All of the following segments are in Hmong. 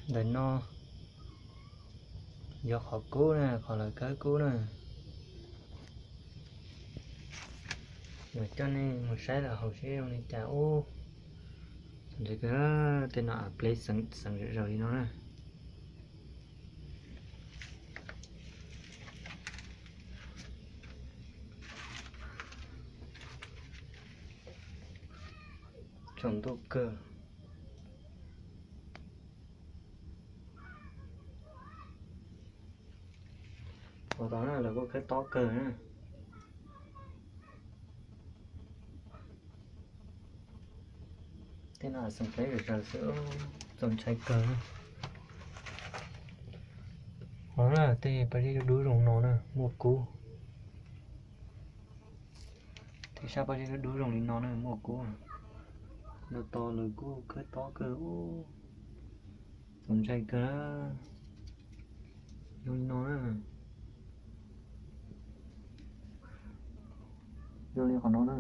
Ntawm no yog qhov kub na, qhov lawv kawb kub na. Yuav coj nej mus saib lawv haus seb zoo li cas ub. Txaus ntshai kawg, tej no av plev xeev zom zaws li no na. Tsaus ntuj kawg. Ua tau na, lawv kuj khawb tob kawg na. Tej no xeem plev zom zaws xwb, txaus ntshai kawg. Ho na, tej pob zeb dub dub zoo no na, muaj kub. Tej sab pob zeb dub dub zoo li no na, muaj kub. Los tos lawv kuj khawb tob kawg. Txaus ntshai kawg. Zoo li no na. Zoo li qhov no na.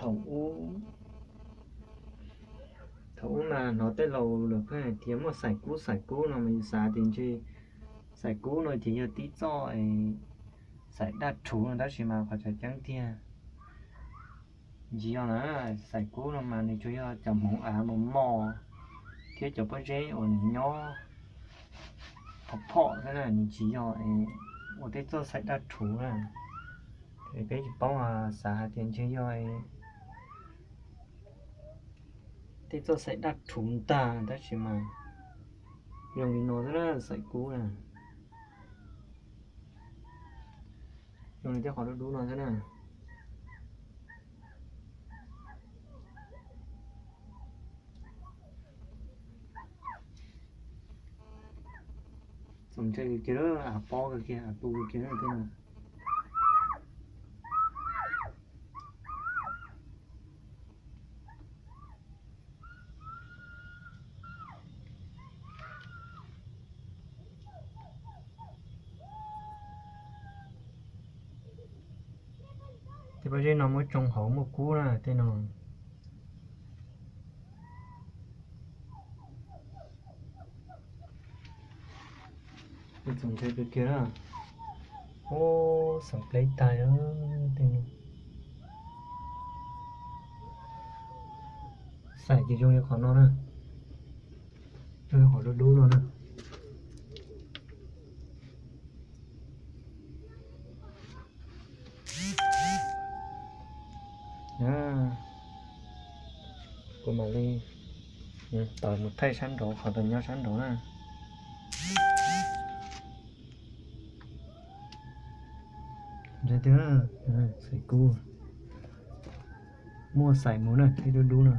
Thaum ub, thaum ub mas hnov tej laus lawv pheej hais tias muaj xaim kub xaim kub no mas yus xav tias ntshe xaim kub no ces yog tib txoj xaim daj rhuv no tab sis mas qhov tseeb tiag tsis yog na. Xaim kub no mas nws tsuas yog cov hmoov av mos mos thiab cov pob zeb uas nws nyob phom phom xwb na, nws tsis yog ua tej txoj xaim daj rhuv na. Es peb tsis paub, xav hais tias ntshe yog tej txoj xaim daj rhuv ntag tab sis mas zoo li no xwb na, xaim kub na. Zoo li tej qhov dub dub no xwb na. Txaus ntshai kawg kiag, av pob kawg kiag, av tu kawg kiag na tej no. Tej pob zeb no muab tsoo hauv muaj kub na tej no. Txaus ntshai kawg kiag na. Ub, xeem pleb tag tej no. Xaim ces zoo li qhov no na. Zoo li qhov dub dub no na. Kuv mam li tawm mus thaij sab nraud, qhov tawm nyob sab nraud na. Ntshai tiag, xaim kub. Muaj xaim mus na, ib dub dub no.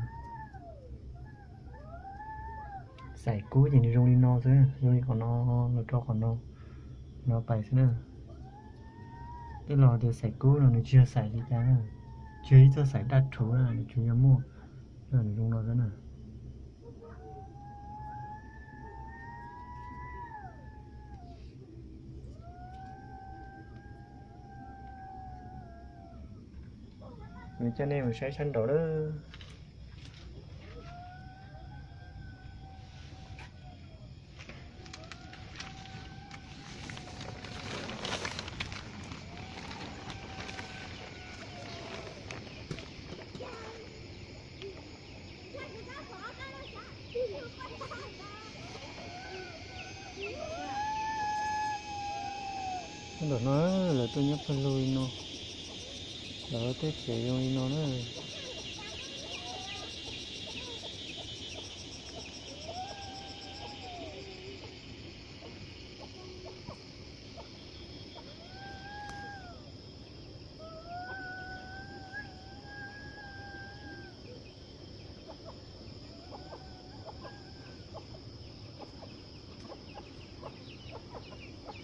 Xaim kub ces nws zoo li no xwb, zoo li qhov no, los rau qhov no, no pais xwb na. Tej laus tias xaim kub no nws tsis yog xaim li cas na, tsis yog ib txoj xaim daj rhuv na, nws tsuas yog muaj nws zoo no xwb na. Coj nej mus saib sab nraud lawm. Ntawm no lawv tuaj nyob pawg lug li no, lawv tej tsev zoo li no na.